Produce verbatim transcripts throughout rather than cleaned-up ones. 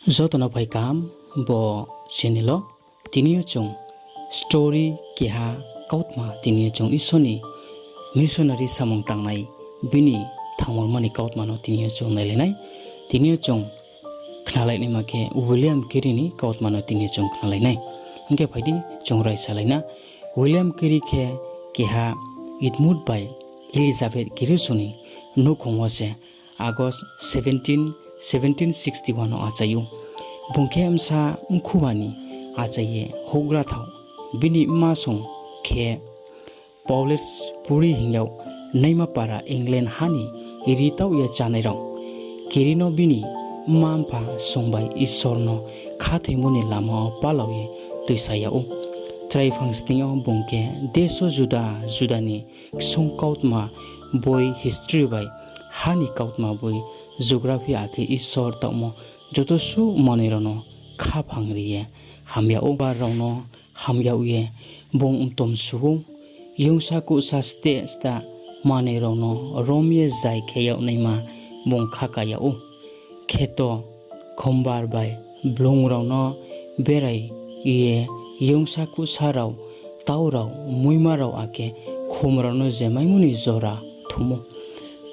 Joto no phai kaham bo channel o. Tini yo chung story keha kautma, tini yo chung Isor ni missionary samung tangnai, bini thangmorma ni kautma no tini yo chung nailai nai. Tini yo chung khnalai naima khe William Carey ni kautma no tini yo chung khnalai nai. Hing khe phai di, chung raisalai na. William Carey khe keha Edmund bai Elizabeth Carey song ni nouhkhong wo se August seventeen, seventeen sixty one no achai ou. Bung khe bsa mkhuba ni achai ye houhgra thao. Bini mma song khe Poulsbury hing yag naima para England ha ni ri taoh ye chánai rao. Carey no bini mma-mpha song bai Isor no khathoimo ni lama wo palao ye tuisa yag ou. Chrai phang sning yo bung khe deso juda juda ni ksung kautma boi history bai ha ni kautma boi geography akhe Isor taohmo joto suh manoi rao no khaphang ri ye hamya ou, bar rao no hamya ye bung mtom su ou. Youngsa kuhsa steh stah manoi rao no rom ye zai khe yag naima bung khaka yag ou. Kheto, khombar bai blung rao no berai ye youngsa kuhsa rao, tau rao, muima rao akhe khum rao no je maimo ni jora thum ou.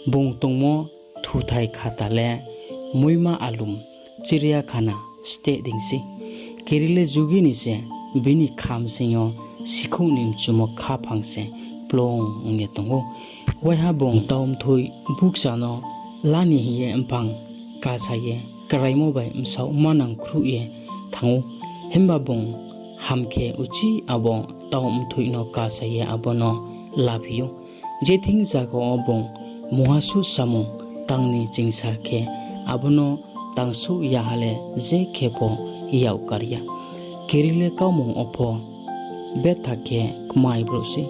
Bung tongmo thuthai khata le muima alum chiriakhana steh dei sei. Carey le jugi ni se bini kha bsing yo sikhouh ni mchumo khaphang se plung ong ye tong ou. Waiha bung tau mthoih bukcha no la ni hing ye mphang kasa ye kraimo bai bsaoh manang khruh ye thanng ou. Himba bung ham khe uchih abo tau mthoih no kasa ye abo no laphi ou. Je thing zaga wo bung mungha suh samung tang ni chingsa khe abo no tangsouh ya ha le je khe pho yak kar ya. Carey le kaumung wo pho betha khe kmai brouh sei,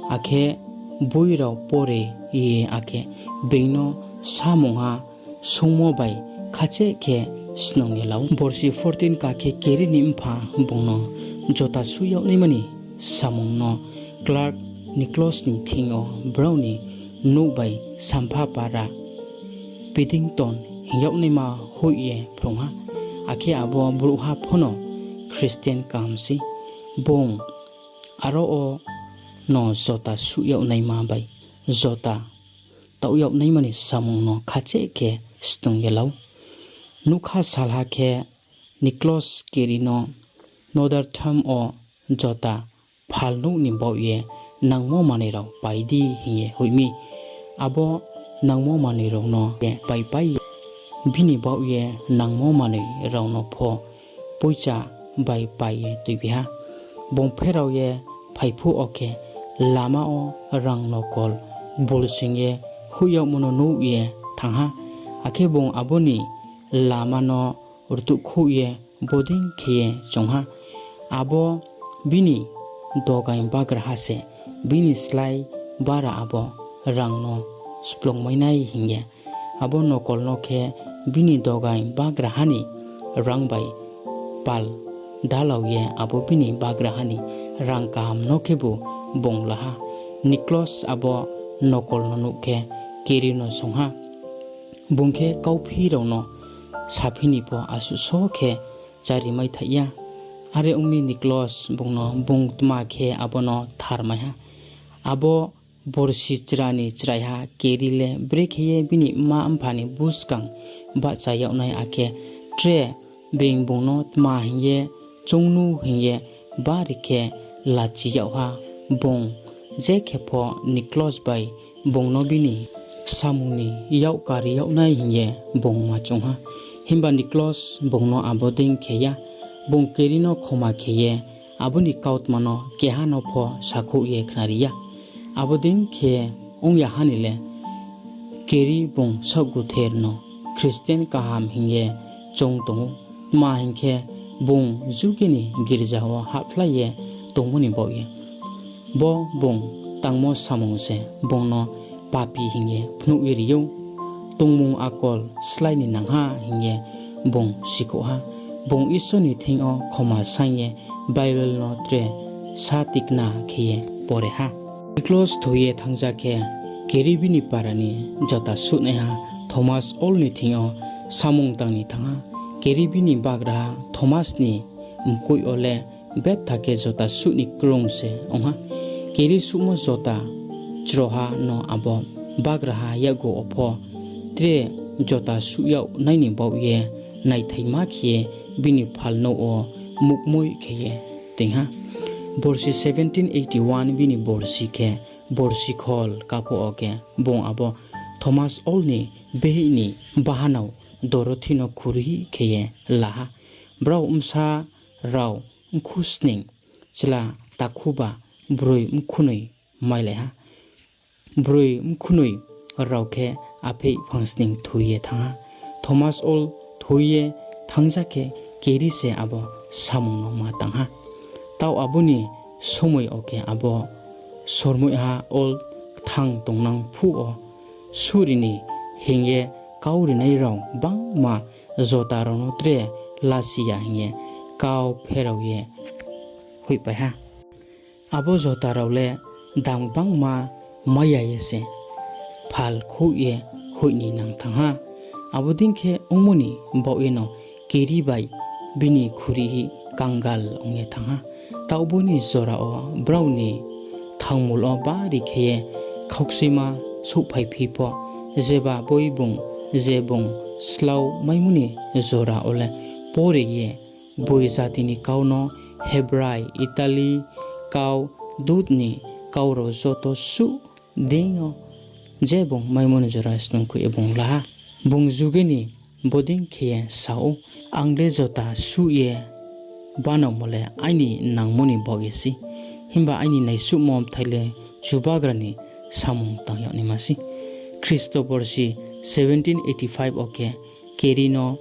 akhe boi rao pore ye akhe being no samungha sungmo bai khache khe snung ye la ou. Borsi fourteen ka khe Carey ni mpha bung no jota suh yag naima ni samung no clerk Nicholas ni thing yo brao ni nouh bai sampha para Piddington hing yag naima hoih ye phrung ha. Akhe abo brouhha pho no Christian kaham sei. Bung aro wo no jota suh yag naima bai jota taoh yag naima ni samung no khache khe snung ye la ou. Nougkha salha khe Nicholas Carey no Northampton wo jota phalnouh ni baoh ye nangmo manoi rao pai di hing ye hoih mi. Abo nangmo manoi rao no ye paipai ye, bini baoh ye nangmo manoi rao no pho poicha bai pai ye tuibi ha. Bung pherao ye phai phuh wo khe lama wo rang nokol bulsing ye hoih yagmo no nuh ye thanng ha. Akhe bung abo ni lama no rtuhkhouh ye bodei khe ye choung ha. Abo bini dogaing bagraha se, bini slái bara abo rang no splungmai nai hing ye. Abo nokol no khe bini dogaing bagraha ni rang bai pal dalao ye abo bini bagraha ni rang kaham no khebu bung la ha. Nicholas abo nokol no nuh khe Carey no swunng ha. Bung khe kauphi rao no saphi ni pho asuh so khe chári mai thaih ya. Are ong mi Nicholas bung no bung tma khe abo no tharmai ha. Abo borsi chra ni chraiha Carey le brekhe ye bini mma-mpha ni buskang bahcha yag nai, akhe tre being bung no tma hing ye choungnu hing ye bari khe lachi yag ha. Bung je khe pho Nicholas bai bung no bini samung ni yak kari yag nai hing ye bung ma choung ha. Himba Nicholas bung no abo dei khe ya. Bung Carey no khoma khe ye abo ni kautma no keha no pho sakhouh ye khnari ya. Abo dei khe ong ya ha ni le Carey bung saohguther no Christian kaham hing ye choung tong ou. Tma hing khe, bung jugi ni girja wo hahphlai ye tongmo ni baoh ye. Bo bung tangmo samung se bung no papi hing ye phnuh ye ri ou. Tongmung akol slái ni nang ha hing ye bung sikhouh ha. Bung Isor ni thing yo khoma saing ye Bible no tre sa tikna khe ye pore ha. Nicholas thoi ye thanngja khe, Carey bini para ni jota suhnaiha Thomas Hall ni thing yo samung tang ni thanng ha. Keri bini bagraha Thomas ni mkoih yo le betha khe jota suh ni krung se ong ha. Keri suhmo jota chroha no abo bagraha yakgu wo pho tre jota suh yag nai ni baoh ye naithaima khe ye bini phalnouh wo muhmoih khe ye toing ha. Borsi seventeen eighty one bini borsi khe borsi khol kaphuh wo khe bung abo Thomas Old ni behih ni bahanao Dorothy no khuri khe ye la ha. Brao bsa rao mkhu sning, chla takhuba broi mkhunoi mailai ha. Broi mkhunoi rao khe apheih phangsning thoi ye thanng ha. Thomas Old thoi ye thanngja khe Keri se abo samung no ma tang ha. Taoh abo ni somoi yo khe abo sormoihha Old kthang tongnang phuh wo suhri ni hing ye kau rinai rao gbangma jota rao no tre lasi ya hing ye kau pherao ye hoihpai ha. Abo jota rao le dam gbangma mai ya ye se phal khouh ye hoih ni nang thanng ha. Abo dei khe ongmo ni baoh yeno Keri bai bini khuri kangal ong ye thanng ha. Taoh bo ni jora wo brao ni thangmul wo bari khe ye khaukchuima souhphaiphi pho, jeba boi bung je bung sláo maimo ni jora wo le pore ye boi jati ni kau no Hebrai, Itali kau, Dut ni kau rao joto suh deing yo je bung maimo ni jora snungkhoih ye bung la ha. Bung juge ni bodei khe ye sa ou, Ang le jota suh ye banaomo le aini nangmo ni baoh ye sei, himba aini naisuhmo bthai le Chubagra ni samung tang yag naima sei. Khristo borsi seventeen eighty five wo khe Keri no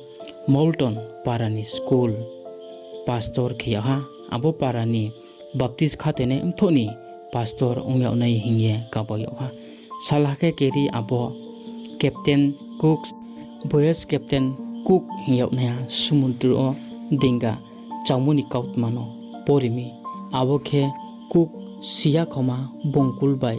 Moulton para ni school pastor khe yag ha. Abo para ni Baptist khathoinai mthoh ni pastor ong yag nai hing ye kaba yag ha. Salha khe Keri abo Captain Cook's, voyage Captain Cook hing yag naiha sumundru wo deinga chaomo ni kautma no pore mi. Abo khe Cook siyakhoma bungkul bai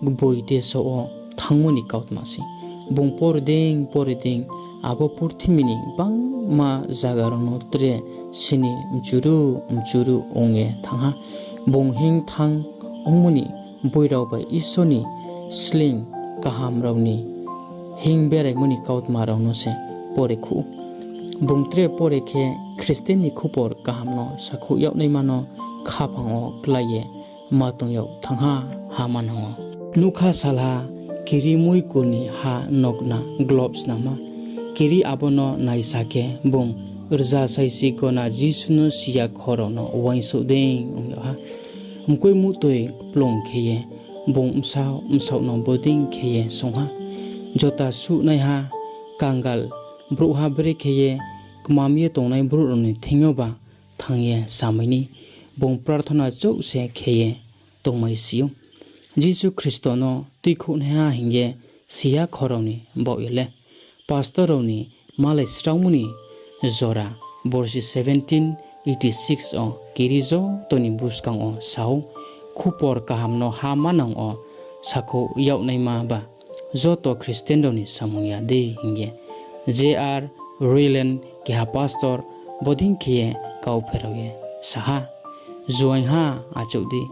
gboi deso wo thanngmo ni kautma sei. Bung pore dei pore dei abo purthimbi ni gbangma zaga rao no tre sini mchuruh mchuruh ong ye thanng ha. Bung hinng thanng ongmo ni boi rao bai Isor ni sleing kaham rao ni hinng beraimo ni kautma rao no se pore khouh ou. Bung tre pore khe Christian ni khupor kaham no sakhouh yag naima no khaphang wo klái ye ma tong yag thanng ha, ha manang ou. Nougkha salha Keri muikur ni ha nokna globe snamma. Keri abo no naisa khe bung rzasaisi gona Jisu no siya kho rao no uaingsouh dei ong yag ha. Mkoih muhtoi kplung khe ye bung bsa bsaoh no bodei khe ye swunng ha. Jota suhnaiha kangal brouhha brekhe ye kmam ye tongnai brouh rao ni thing yo ba thanng ye samai ni, bung prarthona chouh se khe ye tongmaisi ou. Jisu Khristo no tuikhouhnaiha hing ye siya kho rao ni baoh ye le pastor rao ni malai sraomo ni jora borsi seventeen eighty six wo Keri joto ni buskang wo sa ou, khupor kaham no ha manang wo sakhouh yag naima ba joto Christian rao ni samung ya dei hing ye. J R Ryland keha pastor bodei khe ye kau pherao ye sa ha, Juaing ha, achouh di,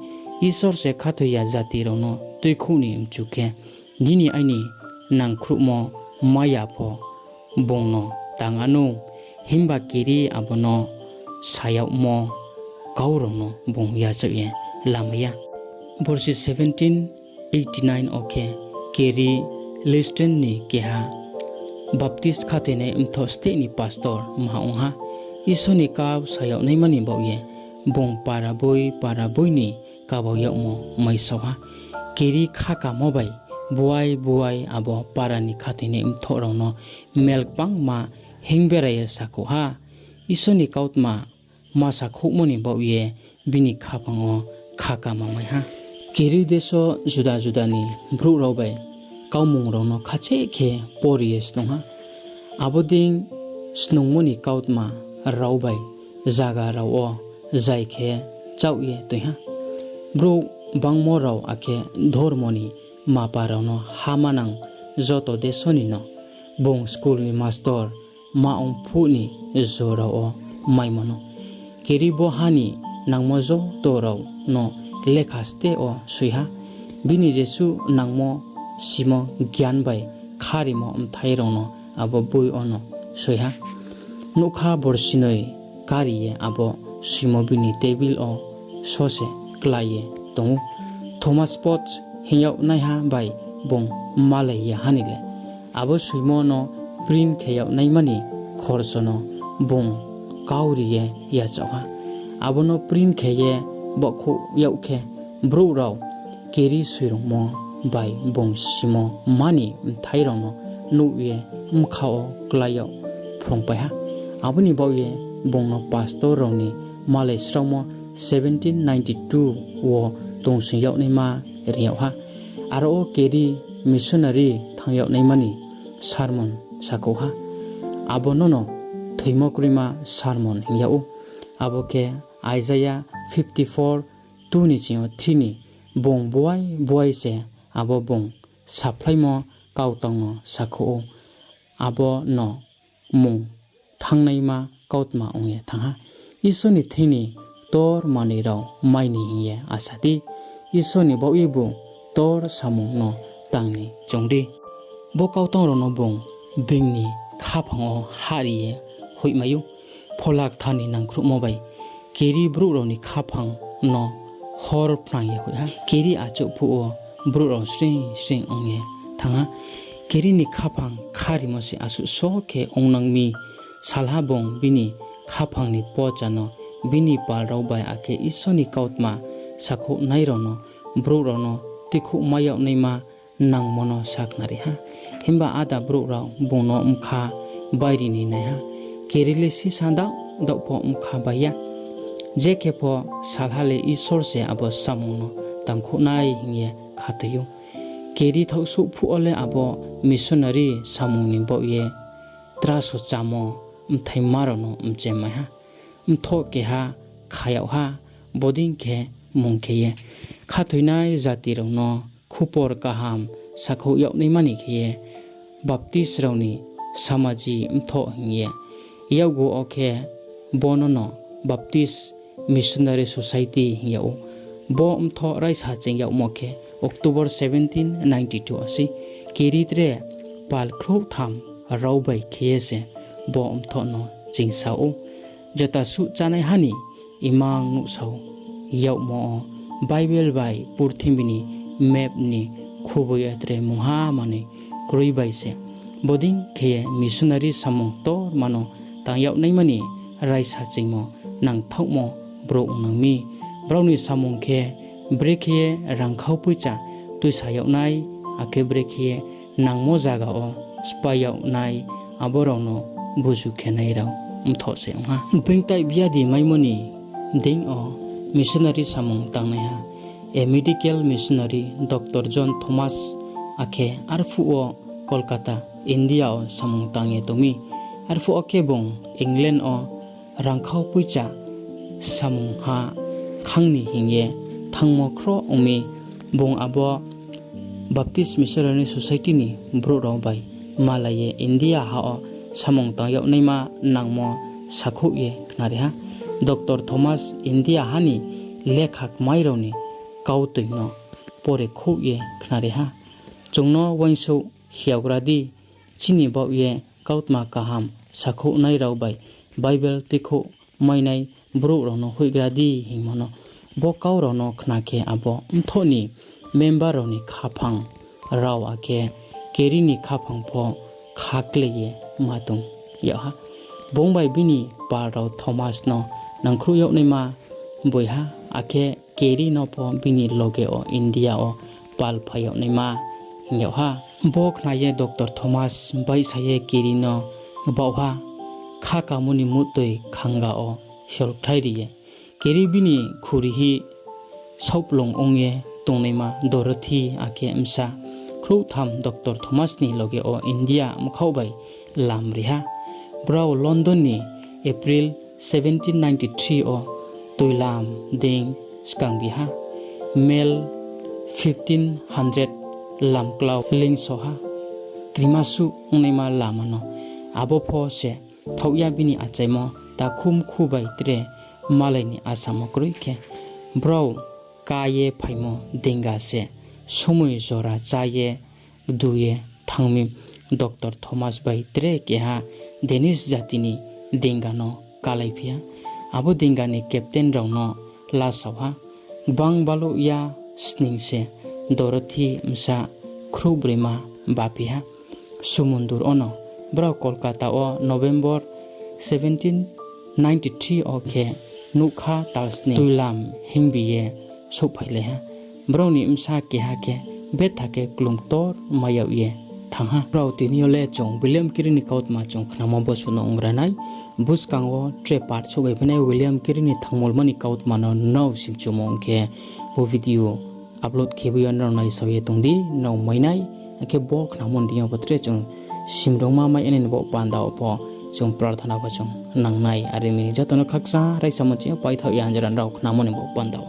Isor se khathoi ya jati rao no tuikhouh ni mchu khe, nini aini nangkhruhmo mai ya pho bung no tang anou, himba Keri abo no sa yagmo kau rao no bung yachaoh ye lamai ya. Borsi seventeen eighty nine wo khe Keri Lewiston ni keha Baptist khathoinai mthoh steh ni pastor ma ong ha. Isor ni kau sa yag naima ni baoh ye bung para boi para boi ni kaba yagmo maisao ha. Keri khakamo bai buai buai abo para ni khathoinai mthoh rao no mel gbangma hinng bera ye sakhouh ha. Isor ni kautma ma sakhouhmo ni baoh ye bini khaphang wo khakamo mai ha. Keri deso juda juda ni brouh rao bai kaumung rao no khacheh khe pore ye snung ha. Abo dei snungmo ni kautma rao bai zaga rao wo zai khe chaoh ye toing ha. Brouh bangmo rao akhe dhormo ni mapa rao no ha manang joto deso ni no bung school ni mastor ma ong phuh ni jora wo maimo no. Keri bo ha ni nangmo joto rao no lekha steh wo soi ha. Bini jesuh nangmo simo gyan bai kharimo bthai rao no abo boi wo no soi ha. Nougkha borsinoi kari ye abo soimo bini tebil wo só se klái ye tong ou. Thomas Potts hing yagnaiha bai bung malai ya ha ni le, abo soimo no print khe yag naima ni khorcho no bung kauri ye yachaoh ha. Abo no print khe ye baohkhouh yag khe, brouh rao Keri soirungmo bai bung simo ma ni bthai rao no nuh ye bkha wo klái yag phrungpai ha. Abo ni baoh ye bung no pastor rao ni malai sraomo seventeen ninety-two wo tongsoing yag naima reing yag ha. Aro wo Keri missionary thanng yag naima ni sermon sakhouh ha. Abo no no thoimo kroima sermon hing yag ou. Abo khe Isaiah fifty-four two ni sing yo three ni, bung buai buai se abo bung saphlaimo kautang no sakhouh ou. Abo no mung thanngnaima kautma ong ye thanng ha. Isor ni thing ni ktor manoi rao mai ni hing ye asa di. Isor ni baoh yebu ktor samung no tang ni choung di. Bo kautang rao no bung being ni khaphang wo hahri ye hoihmai ou. Phola Kthar ni nangkhruhmo bai Keri brouh rao ni khaphang no hor phnang ye hoih ha. Keri achouh phuh wo brouh rao sring sring ong ye thanng ha. Keri ni khaphang kharimo se asuh só khe ongnang mi. Salha bung bini khaphang ni pocha no bini pal rao bai akhe Isor ni kautma sakhouhnai rao no brouh rao no tuikhouhmai yag naima nangmo no sakhnari ha. Himba áda brouh rao bung no bkha bairi ni nai ha. Keri le sisa daoh daoh pho bkha bai ya. Je khe pho salha le Isor se abo samung no tangkhouh nai hing ye khathoi ou. Keri thaohsouh phuh wo le abo missionary samung ni baoh ye traso chámo bthaima rao no mchemmai ha. Mthoh keha kha yag ha, bodei khe mung khe ye khathoinai jati rao no khupor kaham sakhouh yag naima ni khe ye Baptist rao ni samaji mthoh hing ye yakgu wo khe bo no no Baptist Missionary Society hing yag ou. Bo mthoh raisa cheing yagmo khe October seventeen ninety-two wo sei. Keri tre pal khrouhtham rao bai khe ye se bo mthoh no chingsa ou. Jotasuh chánaiha ni imang nuhsao yagmo wo Bible bai purthimbi ni map ni khuboi ye tre mungha manoi kroi bai se. Bodei khe ye missionary samung ktorma no tang yag naima ni raisa cheingmo nangthaohmo brouh ong nang mi. Brao ni samung khe brekhe ye rangkhau poicha tuisa yag nai, akhe brekhe ye nangmo zaga wo sphái yag nai, abo rao no buzu khe nai rao mthoh se ong ha. Beingtai biadi maimo ni deing yo missionary samung tangnaiha, a medical missionary Doctor John Thomas, akhe arphuh wo Kolkata, India wo samung tang ye tong mi. Arphuh wo khe bung England wo rangkhau poicha samung ha khang ni hing ye thanngmo khroh ong mi. Bung abo Baptist Missionary Society ni brouh rao bai malai ye India ha wo samung tang yag naima nangmo sakhouh ye khnari ha. Doctor Thomas India ha ni lekha kmai rao ni kautoi no pore khouh ye khnari ha. Chung no uaingsouh hiagra di, chini baoh ye kautma kaham sakhouhnai rao bai Bible tuikhouh mainai brouh rao no hoihgra di hingmo no. Bo kau rao no khna khe abo mthoh ni member rao ni khaphang rao akhe Keri ni khaphang pho khakle ye ma tong yag ha. Bung bai bini pal rao Thomas no nangkhruh yag naima boi ha, akhe Keri no pho bini loge wo India wo pal phai yag naima hing yag ha. Bo khna ye Doctor Thomas baihsa ye Keri no baoh ha, kha kamo ni muhtoi khanga wo solkhlai ri ye. Keri bini khuri hi saohplung ong ye tongnaima Dorothy akhe bsa khrouhtham Doctor Thomas ni loge wo India bkhaoh bai lam ri ha. Brao London ni April seventeen ninety-three wo tuilam deing skangbi ha. Mel fifteen hundred lamklau leingso ha. Krima suh ongnaima lama no abo pho se thaoh ya bini achaimo takhu mkhu bai tre malai ni asamo kroi khe, brao ká ye phaimo denga se somoi jora chá ye kdu ye thanng mi. Doctor Thomas bai tre keha Danish jati ni denga no kálaiphi ha. Abo denga ni captain rao no lasao ha. Gbang baluh ya sning se Dorothy bsa khrouhbroima baphi ha. Sumundur ono brao Kolkata wo November seventeen ninety three wo khe nougkha talsning tuilam hingbi ye souhphailai ha. Brao ni bsa keha khe betha khe klumktor mai yag ye thanng ha. Brao tini yo le chung William Carey ni kautma chung khnamo bosuh no onggra nai. Buskang wo tre part souhphai phi nai William Carey ni thangmulmo ni kautma no nrao simchumo ong khe bo video upload khe bo yo nrao naisao ye tong di, nrao mai nai. Akhe bo khnamo ni deing yo pho tre chung simrungma mai ya ni bo panda wo pho chung prarthana pho chung nang nai. Are mi joto no khakchang raisa mo chini paithaoh ya jora nrao khnamo ni bo panda wo.